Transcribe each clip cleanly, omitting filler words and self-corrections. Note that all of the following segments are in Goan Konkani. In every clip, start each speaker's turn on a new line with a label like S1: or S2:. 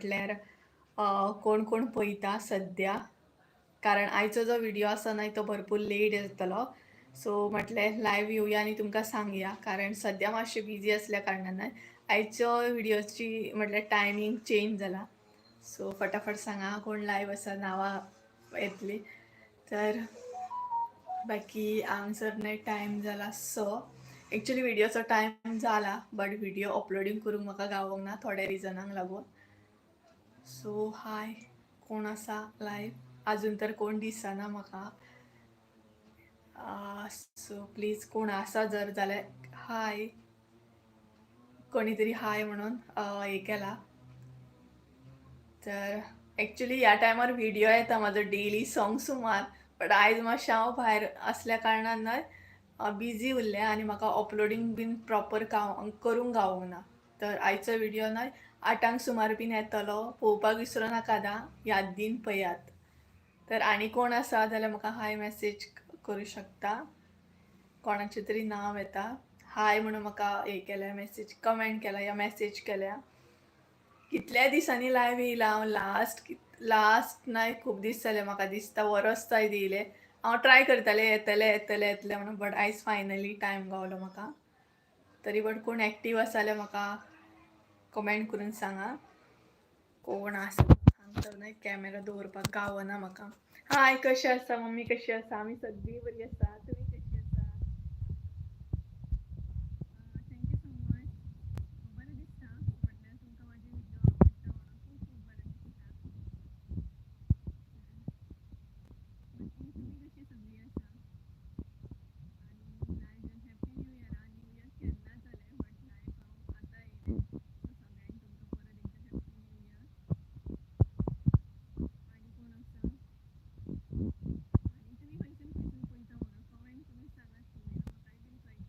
S1: म्हटल्यार कोण कोण पळयता सद्या. कारण आयचो जो व्हिडिओ आसा न्हय तो भरपूर लेट येतलो. सो म्हटलें लायव्ह येवया आनी तुमकां सांगया, कारण सद्या मातशें बिजी असल्या कारणान आयचो व्हिडिओची म्हटल्यार टायमींग चेंज जाला. सो फटाफट सांगा कोण लायव्ह आसा, नांवां येतली. तर बाकी हांगसर न्हय टायम जाला 6. एक्चुली व्हिडिओचो टायम जाला, बट व्हिडिओ अपलोडींग करूंक म्हाका गावोंक ना थोड्या रिजनांक लागून. सो हाय, कोण आसा लायव्ह? अजून तर कोण दिसना म्हाका. सो प्लीज कोण आसा जर जाल्यार हाय, कोणी तरी हाय म्हणून हे केला. तर एक्चुली ह्या टायमार व्हिडिओ येता म्हाजो डेली सॉंग सुमार, बट आयज मातशें हांव भायर असल्या कारणान न्हय बिजी उरलें आनी म्हाका अपलोडींग बीन प्रॉपर करूंक गावोंक ना. तर आयचो व्हिडिओ न्हय 8 सुमार बीन येतलो, पळोवपाक विसरूं नाकात आं, यादीन पयात. तर आनी कोण आसा जाल्यार म्हाका हाय मॅसेज करूं शकता. कोणाचें तरी नांव येता, हाय म्हणून म्हाका हे केल्या, मॅसेज कमेंट केला या मॅसेज केल्या. कितल्या दिसांनी लायव्ह येयला हांव, लास्ट लास्ट न्हय खूब दीस जाले, म्हाका दिसता वरस जायत येयलें. हांव ट्राय करतालें येतलें येतलें येतलें म्हणून, बट आयज फायनली टायम गावलो म्हाका. तरी बट कोण एक्टीव आसा जाल्यार म्हाका कमेंट करून सांगा कोण आसा. हांगसर न्हय कॅमेरा दवरपाक गावना म्हाका. हाय, कशें आसा मम्मी, कशी आसा? आमी सगळीं बरी आसा, तुमी कशी आसा? Thank you so much, बरें दिसता म्हटल्यार तुमकां म्हाजे व्हिडिओ आवडटा म्हणून खूब खूब बरें दिसता. बाकी तुमी कशी सगळीं आसा? आनी लायव्ह हॅप्पी न्यू इयर. आं, न्यू इयर केन्ना जालें, बट लायव्ह हांव आतां येयलें. सो सगळ्यांक तुमकां परत एकदां हॅप्पी न्यू इयर. आनी कोण आसा? आनी तुमी खंयसून खंयसून पळयता म्हाका कमेंट करून सांगात पळोवया, म्हाकाय बीन कळटलें.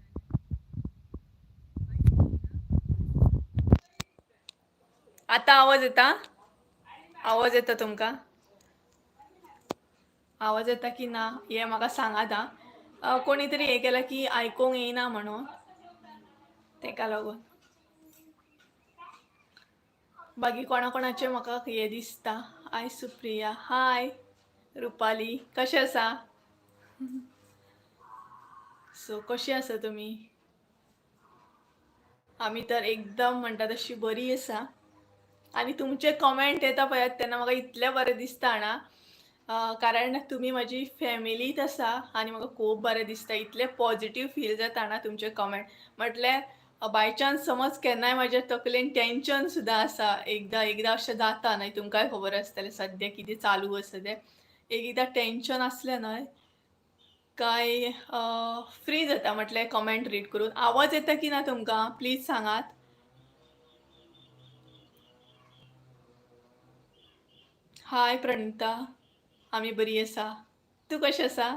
S1: आयकूंक येना? आतां आवाज येता? आवाज येता तुमकां? आवाज येता की ना हें म्हाका सांगात आं. कोणी तरी हें केलां की आयकूंक येयना म्हणून, तेका लागून. बाकी कोणा कोणाचें म्हाका हें दिसता. हाय सुप्रिया, हाय रुपाली, कशें आसा? सो कशी आसा तुमी? आमी तर एकदम म्हणटा तशी बरी आसा. आनी तुमचे कमेंट येता पळयात तेन्ना म्हाका इतलें बरें दिसता जाणा, कारण तुमी म्हाजी फॅमिलीत आसा आनी म्हाका खूब बरें दिसता. इतलें पॉजिटीव फील जाता जाणा तुमचे कमेंट. म्हटल्यार बाय चान्स समज केन्नाय म्हाज्या तकलेन टेंशन सुद्दां आसा, एकदां एकदां अशें जाता न्हय, तुमकांय खबर आसतलें सद्या कितें चालू आसा तें. एक एकदां टेंशन आसलें न्हय काय फ्री जाता म्हटल्यार कमेंट रीड करून. आवाज येता की ना तुमकां प्लीज सांगात. हाय प्रणिता, आमी बरी आसा, तूं कशें आसा?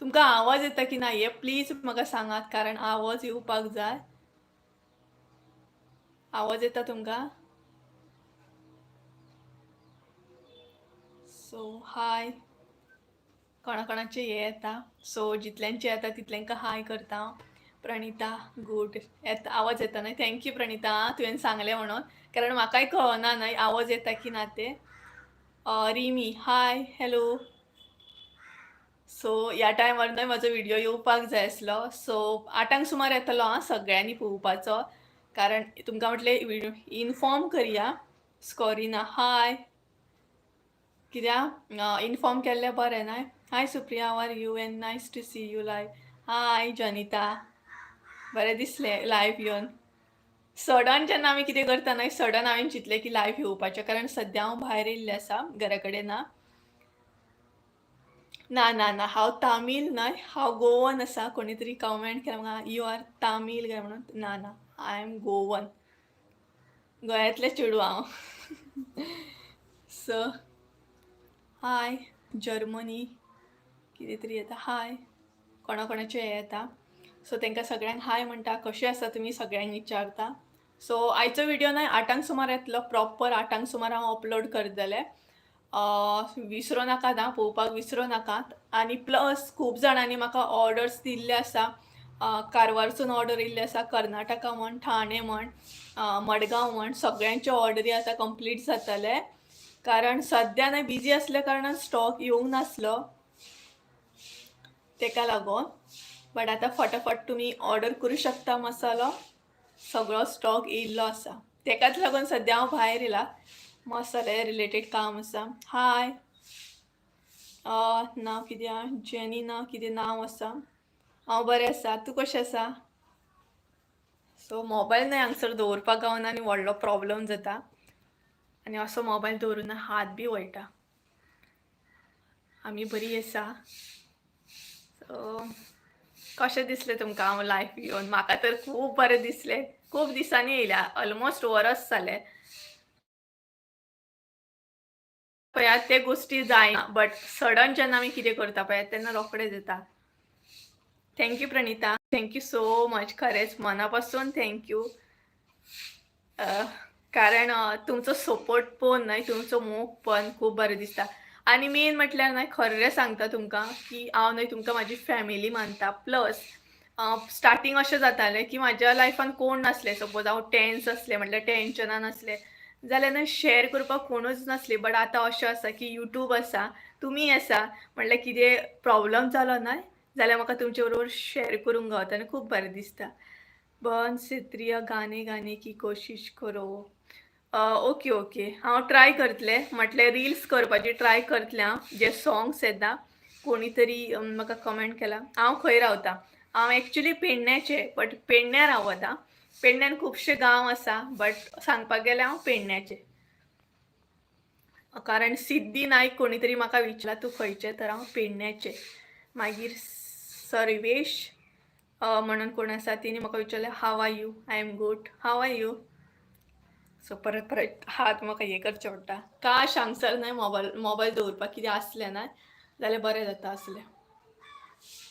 S1: तुमकां आवाज येता की ना हें प्लीज म्हाका सांगात, कारण आवाज येवपाक जाय. आवाज येता तुमकां? सो हाय, कोणा कोणाचे हे येता, सो जितल्यांचे येता तितल्यांका हाय करता हांव. प्रणिता गूड, येता आवाज येता न्हय? Thank you Pranita, तुवें सांगलें म्हणून, कारण म्हाकाय कळना न्हय आवाज येता की ना तें. रिमी हाय, हॅलो. सो ह्या टायमार न्हय म्हाजो व्हिडिओ येवपाक जाय आसलो. सो 8 सुमार येतलो आं सगळ्यांनी पळोवपाचो, कारण तुमकां म्हटलें व्हिडिओ इनफॉर्म करया. स्कॉरिना हाय, कित्याक इनफॉर्म केल्लें बरें न्हय. Hi Supriya, how are you and nice to see you live. Hi Janita, बरें दिसलें लायव्ह येवन. सडन जेन्ना आमी कितें करता न्हय, सडन हांवें चिंतलें की लायव्ह येवपाचें, कारण सद्या हांव भायर येयल्लें आसा, घरा कडेन ना. ना ना ना, हांव तामील न्हय, हांव गोवन आसा. कोणी तरी कमेंट केला म्हाका you are Tamil काय म्हणून. ना ना, I am Goan, गोंयांतलें चेडूं हांव. सो हाय जर्मनी, कितें तरी येता. हाय, कोणा कोणाचें हें येता. सो तांकां सगळ्यांक हाय म्हणटा, कशें आसा तुमी सगळ्यांक विचारता. सो आयचो व्हिडिओ न्हय 8 सुमार येतलो, प्रॉपर 8 सुमार हांव अपलोड करतलें. विसरो नाकात आं, पळोवपाक विसरो नाकात. आनी प्लस खूब जाणांनी म्हाका ऑर्डर्स दिल्ले आसा, कारवारसून ऑर्डर येयल्ली आसा, कर्नाटका म्हण, ठाणे म्हण, मडगांव म्हण, सगळ्यांच्यो ऑर्डरी आतां कंप्लीट जातले. कारण सद्या न्हय बिजी आसल्या कारणान स्टॉक येवंक नासलो, तेका लागून. बट आतां फटाफट तुमी ऑर्डर करूं शकता. मसालो सगळो स्टॉक येयल्लो आसा. तेकाच लागून सद्या हांव भायर येयला, मसाले रिलेटेड काम आसा. हाय, नांव कितें आहा? जेनी ना कितें नांव आसा. हांव बरें आसा, तूं कशें आसा? सो मोबायल न्हय हांगसर दवरपाक गावना आनी व्हडलो प्रॉब्लम जाता आनी असो मोबायल दवरून हात बी वळटा. आमी बरी आसा. सो कशें दिसलें तुमकां हांव लायव्ह येवन? म्हाका तर खूब बरें दिसलें. खूब दिसांनी येयल्या, ऑलमोस्ट वरस जालें. पळयात, ते गोश्टी जायना, बट सडन जेन्ना आमी कितें करता पळयात तेन्ना रोखडें जाता. Thank you Pranita, thank you so much. खरेंच मना पासून thank you, कारण तुमचो सपोर्ट पळोवन न्हय, तुमचो मोग पळोवन खूब बरें दिसता. आनी मेन म्हटल्यार न्हय, खरें सांगता तुमकां की हांव न्हय तुमकां म्हाजी फॅमिली मानता. प्लस स्टार्टींग अशें जातालें की म्हाज्या लायफान कोण नासलें. सपोज हांव टेन्स आसलें, म्हटल्यार टेन्शनान आसलें जाल्यार न्हय शॅर करपाक कोणूच नासली. बट आतां अशें आसा की यूट्यूब आसा, तुमी आसा, म्हटल्यार कितें प्रॉब्लम जालो न्हय जाल्यार म्हाका तुमचे बरोबर शॅर करूंक गावता आनी खूब बरें दिसता. बहन, क्षेत्रीय गाने गाने की कोशिश करो. ओके ओके, हांव ट्राय करतलें. म्हटल्यार रिल्स करपाची ट्राय करतलें हांव, जे सॉंग्स येता. कोणी तरी म्हाका कमेंट केला हांव खंय रावता. हांव एक्चुली पेडण्याचें, बट पेडण्यां रावता. पेडण्यान खुबशे गांव आसा, बट सांगपाक गेल्यार हांव पेडण्याचें. कारण सिद्धी नायक कोणी तरी म्हाका विचारला तूं खंयचें, तर हांव पेडण्याचें. मागीर सर्वेश म्हणून कोण आसा, तिणे म्हाका विचारलें, "How are you?" I am good, how are you? So परत परत हात म्हाका हें करचें पडटा. काश हांगसर न्हय मोबायल मोबायल दवरपाक कितें आसलें न्हय जाल्यार बरें जाता आसलें.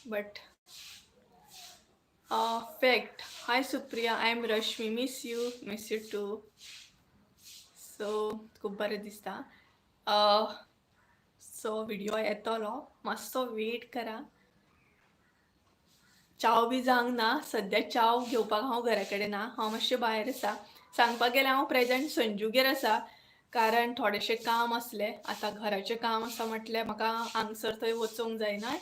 S1: But fact. Hi Supriya, I am Rashmi. Miss you, miss you too. So खूब बरें दिसता. सो व्हिडिओ येतलो, मातसो वेट करा. च्याव बी जावंक ना. सद्या च्याव घेवपाक हांव घरा कडेन ना, हांव मातशें भायर आसा. सांगपाक गेल्यार हांव प्रेजेंट संजूगेर आसा, कारण थोडेशें काम आसलें. आतां घराचें काम आसा म्हटल्यार म्हाका हांगसर थंय वचूंक जायना.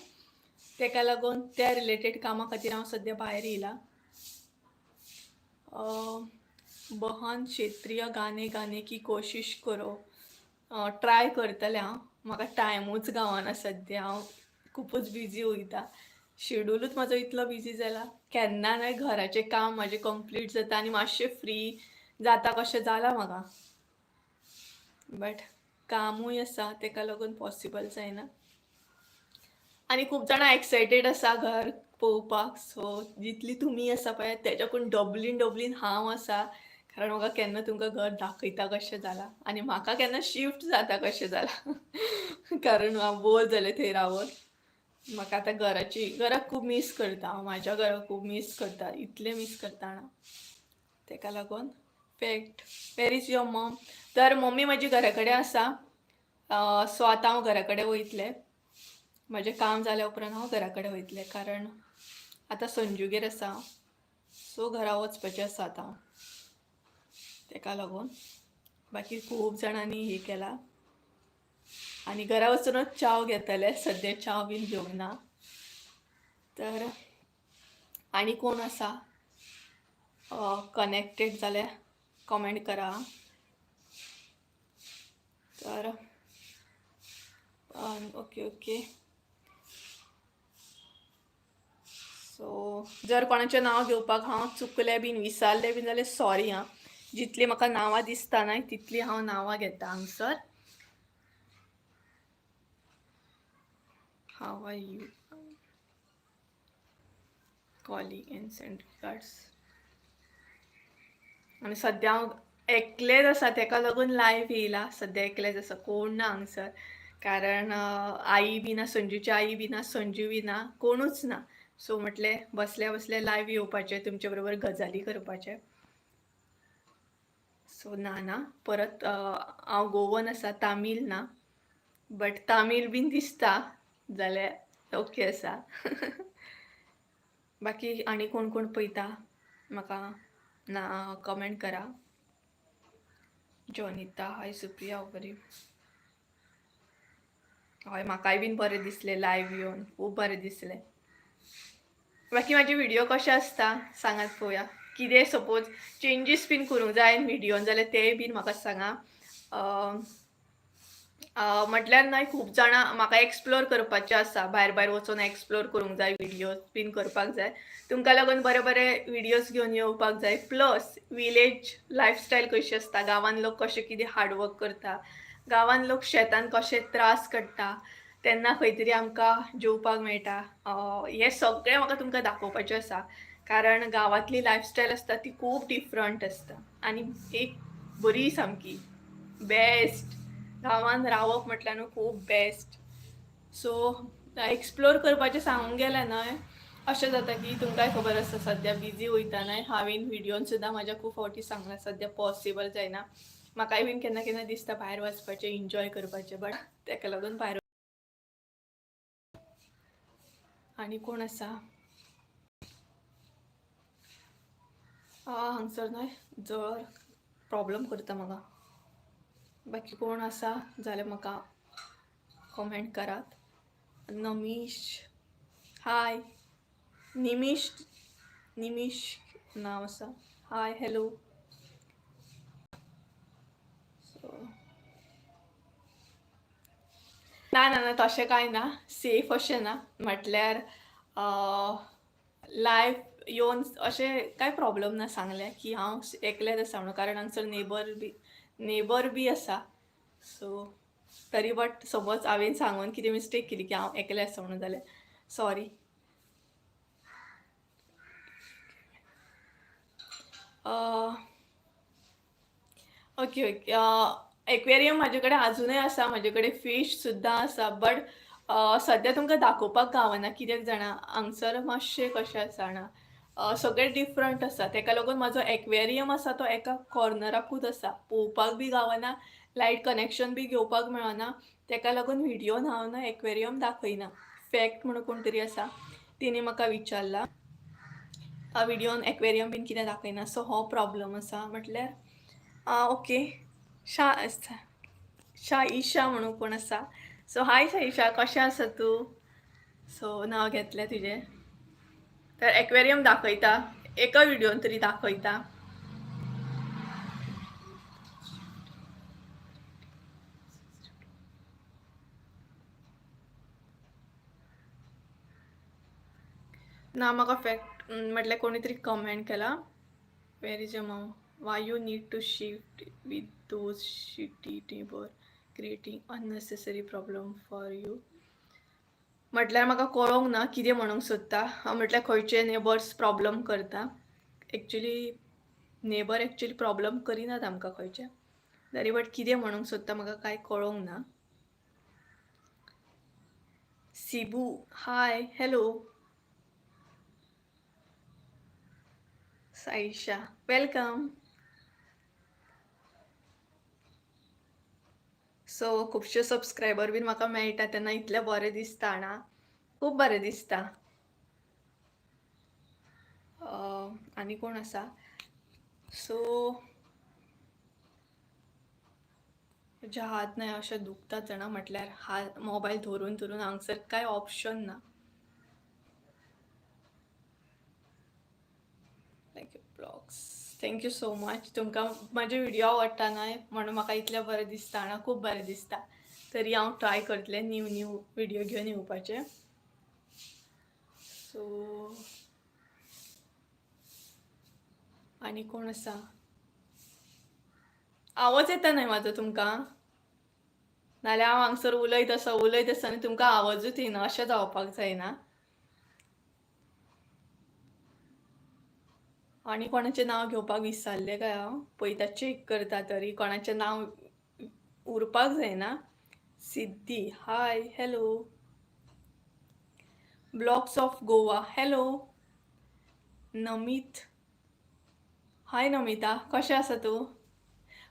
S1: तेका लागून त्या रिलेटेड कामा खातीर हांव सद्या भायर येयलां. बहन, क्षेत्रीय गाने गाने की कोशिश करो. ट्राय करतलें हांव. म्हाका टायमूच गावना सद्या. हांव खुबूच बिजी वयता. शेड्युलूच म्हाजो इतलो बिजी जाला, केन्ना न्हय घराचें काम म्हाजें कंप्लीट जाता आनी मातशें फ्री जाता कशें जालां म्हाका. बट कामूय आसा, तेका लागून पॉसिबल जायना. आनी खूब जाणां एक्सायटेड आसा घर पळोवपाक. सो जितली तुमी आसा पळय, तेज्याकून डबलीन डबलीन हांव आसा, कारण म्हाका केन्ना तुमकां घर दाखयता कशें जालां आनी म्हाका केन्ना शिफ्ट जाता कशें जालां, कारण हांव बोर जालें थंय रावन. म्हाका आतां घराची, घराक खूब मीस करता हांव. म्हाज्या घराक खूब मीस करता, इतलें मीस करता ना, तेका लागून. Fact. Where is your mom? तर मम्मी म्हजी घरा कडेन आसा. सो आतां हांव घरा कडेन वयतलें. म्हजें काम जाल्या उपरांत हांव घरा कडेन वयतलें, कारण आतां संजूगेर आसा हांव. सो घरा वचपाचें आसा आतां हांव, तेका लागून. बाकी खूब जाणांनी हें केलां आनी घरा वचूनच च्याव घेतले. सद्या च्याव बीन घेवंक ना. तर आनी कोण आसा कनेक्टेड जाल्यार कमेंट करा. तर ओके ओके. सो जर कोणाचें नांव घेवपाक हांव चुकलें बीन, विसरलें बीन जाल्यार सॉरी आं. जितली म्हाका नांवां दिसता न्हय तितली हांव नांवां घेता हांगसर. How are you? Calling and send regards. आनी सद्या हांव एकलेंच आसा, तेका लागून लायव्ह येयला. सद्या एकलेंच आसा, कोण ना हांगसर, कारण आई बी ना, संजूची आई बी ना, संजू बी ना, कोणूच ना. सो म्हटलें बसल्या बसल्या लायव्ह येवपाचें, तुमचे बरोबर गजाली करपाचें. सो ना ना, परत हांव गोवन आसा, तामील ना. बट तामील बीन दिसता जाल्यार ओके आसा. बाकी आनी कोण कोण पळयता म्हाका ना कमेंट करा. जॉनिता हाय, सुप्रिया बरी. हय, म्हाकाय बीन बरें दिसलें लायव्ह येवन, खूब बरें दिसलें. बाकी म्हाजे व्हिडियो कशे आसता सांगात पळोवया. कितें सपोज चेंजीस बीन करूंक जाय व्हिडियोन जाल्यार तेय बीन म्हाका सांगा. म्हटल्यार न्हय खूब जाणां म्हाका एक्सप्लोर करपाचें आसा, भायर भायर वचून एक्सप्लोर करूंक जाय, व्हिडियोज बीन करपाक जाय. तुमकां लागून बरे बरे व्हिडियोज घेवन येवपाक जाय. प्लस विलेज लायफस्टायल कशी आसता, गांवान लोक कशे कितें हार्डवर्क करता, गांवान लोक शेतान कशे त्रास काडटा, तेन्ना खंय तरी आमकां जेवपाक मेळटा. हें सगळें म्हाका तुमकां दाखोवपाचें आसा, कारण गांवांतली लायफस्टायल आसता ती खूब डिफरंट आसता आनी एक बरी, सामकी बेस्ट. गांवान रावप म्हटल्यार न्हू खूब बेस्ट. सो एक्सप्लोर करपाचें सांगूंक गेलें न्हय, अशें जाता की तुमकांय खबर आसा सद्या बिजी वयता न्हय. हांवें व्हिडियोन सुद्दां म्हाज्या खूब फावटी सांगलां, सद्या पॉसिबल जायना. म्हाकाय बीन केन्ना केन्ना दिसता भायर वचपाचें, एन्जॉय करपाचें, बट तेका लागून भायर. आनी कोण आसा? हांगसर न्हय जर प्रॉब्लम करता म्हाका. बाकी कोण आसा जाल्यार म्हाका कमेंट करात. नमीश हाय, निमिश, निमिश नांव आसा. Hi, hello. सो ना ना ना, तशें कांय ना, सेफ अशें ना. म्हटल्यार लायव्ह येवन अशें कांय प्रॉब्लम ना सांगलें की हांव एकलेंच आसा म्हणून, कारण हांगसर नेबर बी आसा. सो तरी बट समज हांवें सांगून कितें मिस्टेक केली की हांव एकलें आसा म्हणून जाल्यार सॉरी. Okay okay. एक्वेरियम म्हाजे कडेन आजुनूय आसा, म्हाजे कडेन फीश सुद्दां आसा, बट सद्या तुमकां दाखोवपाक गावना. कित्याक जाणा, हांगसर मातशें कशें आसा जाणा, सगळें डिफरंट आसा. तेका लागून म्हाजो एक्वेरियम आसा तो एका कॉर्नराकूच आसा, पळोवपाक बी गावना, लायट कनेक्शन बी घेवपाक मेळना. तेका लागून व्हिडियोन हांव न्हय एक्वेरियम दाखयना. फॅक्ट म्हणून कोण तरी आसा, तेणी म्हाका विचारलां, व्हिडियोन एक्वेरियम बीन कितें दाखयना. सो हो प्रॉब्लम आसा. म्हटल्यार ओके, शा शाईशा म्हणून कोण आसा. सो हाय शाईशा, कशें आसा तूं? सो नांव घेतलें तुजें. तर एक्वेरियम दाखयता, एका व्हिडियोन तरी दाखयता. ना म्हाका फॅक्ट म्हटल्यार कोणी तरी कमेंट केला, "Where is your mom? Why you need to shift with those shitty neighbour creating unnecessary problem for you?" म्हटल्यार म्हाका कळोंक ना कितें म्हणूंक सोदता. म्हटल्यार खंयचे नेबर्स प्रॉब्लम करता? एक्चुली नेबर एक्चुली प्रॉब्लम करिनात आमकां खंयचे तरी, बट कितें म्हणूंक सोदता म्हाका कांय कळोंक ना. सिबू हाय, हॅलो. साईशा welcome. सो खुबशे सबस्क्रायबर बीन म्हाका मेळटा तेन्ना इतलें बरें दिसता जाणा, खूब बरें दिसता. आनी कोण आसा? सो म्हजे हात न्हय अशे दुखतात जाणा, म्हटल्यार हात मोबायल धरून धरून. हांगसर कांय ऑप्शन ना. Like vlogs, thank you so much. तुमकां म्हाजे व्हिडियो आवडटा न्हय, म्हणून म्हाका इतलें बरें दिसता जाणा, खूब बरें दिसता. तरी हांव ट्राय करतलें न्यू न्यू व्हिडियो घेवन येवपाचें. सो आनी कोण आसा? आवाज येता न्हय म्हाजो तुमकां? नाल्यार हांव हांगसर उलयत आसा, उलयत आसा आनी तुमकां आवाजूच येना, अशें जावपाक जायना. आनी कोणाचें नांव घेवपाक विसरलें काय हांव? पळयता, चॅक करता तरी कोणाचें नांव उरपाक जायना. Siddhi hi, hello. Blogs of Goa hello. Namit हाय. नमिता, कशें आसा तूं?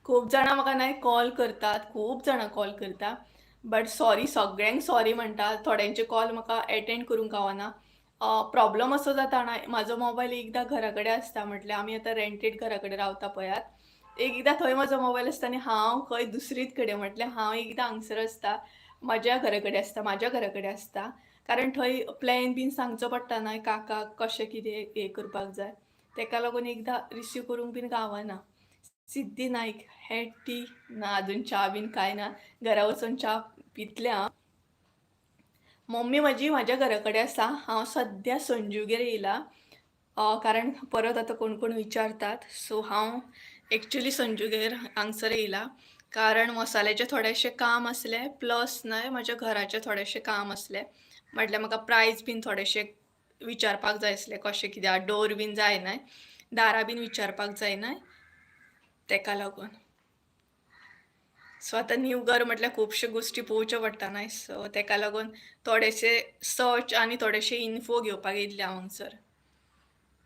S1: खूब जाणां म्हाका न्हय कॉल करतात, खूब जाणां कॉल करता, बट सॉरी, सगळ्यांक सॉरी म्हणटा. थोड्यांचे कॉल म्हाका एटेंड करूंक गावना. प्रॉब्लम असो जाता जाणा, म्हाजो मोबायल एकदां घरा कडेन आसता, म्हटल्यार आमी आतां रेंटेड घरा कडेन रावता पळयात, एकदां थंय म्हजो मोबायल आसता आनी हांव खंय दुसरीच कडेन, म्हटल्यार हांव एकदां हांगसर आसता, म्हज्या घरा कडेन आसता, म्हाज्या घरा कडेन आसता, कारण थंय प्लॅन बीन सांगचो पडटा न्हय काकाक कशें कितें हें करपाक जाय, तेका लागून एकदां रिसीव करूंक बीन गावना. सिद्धी नायक हे टी ना, अजून च्या बीन कांय ना, घरा वचून च्या पितलें हांव. मम्मी म्हजी म्हाज्या घरा कडेन आसा. हांव सद्या संजूगेर येयलां, कारण परत आतां कोण कोण विचारतात. सो हांव एक्चुली संजूगेर हांगसर येयलां कारण मसाल्याचें थोडेशें काम आसलें, प्लस न्हय म्हज्या घराचें थोडेशें काम आसलें. म्हटल्यार म्हाका प्रायस बीन थोडेशे विचारपाक जाय आसले, कशें कित्याक डोर बीन जाय न्हय, दारां बीन विचारपाक जाय न्हय, तेका लागून. सो आतां न्यू घर म्हटल्यार खुबश्यो गोश्टी पळोवच्यो पडटा न्हय, सो तेका लागून थोडेशे सर्च आनी थोडेशे इन्फो घेवपाक येयल्लें हांव हांगसर.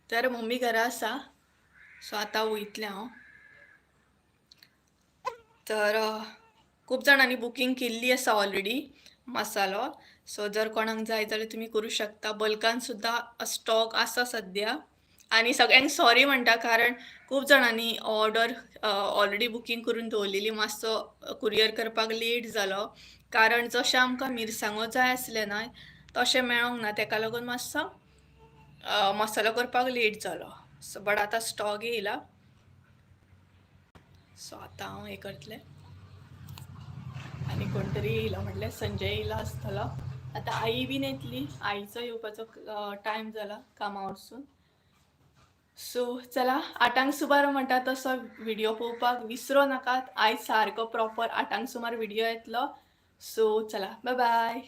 S1: तर मम्मी घरा आसा, सो आतां वयतलें हांव. तर खूब जाणांनी बुकींग केल्ली आसा ऑलरेडी मसालो. सो जर कोणाक जाय जाल्यार तुमी करूं शकता. बल्कान सुद्दां स्टॉक आसा सद्या. आनी सगळ्यांक सॉरी म्हणटा कारण खूब जाणांनी ऑर्डर ऑलरेडी बुकींग करून दवरलेली, मातसो कुरियर करपाक लेट जालो, कारण जशें आमकां मिरसांगो जाय आसलें न्हय तशें मेळोंक ना, तेका लागून मातसो मसालो करपाक लेट जालो. सो बट आतां स्टॉक येयला. सो आतां हांव हें करतलें. आनी कोण तरी येयला, म्हटल्यार संजय येयला आसतलो. आतां आई बीन येतली, आईचो येवपाचो टायम जाला कामा वरसून. सो चला, 8क सुमार म्हणटा तसो व्हिडिओ पळोवपाक विसरो नाकात. आयज सारको प्रॉपर 8क सुमार व्हिडिओ येतलो. सो चला, बाय बाय.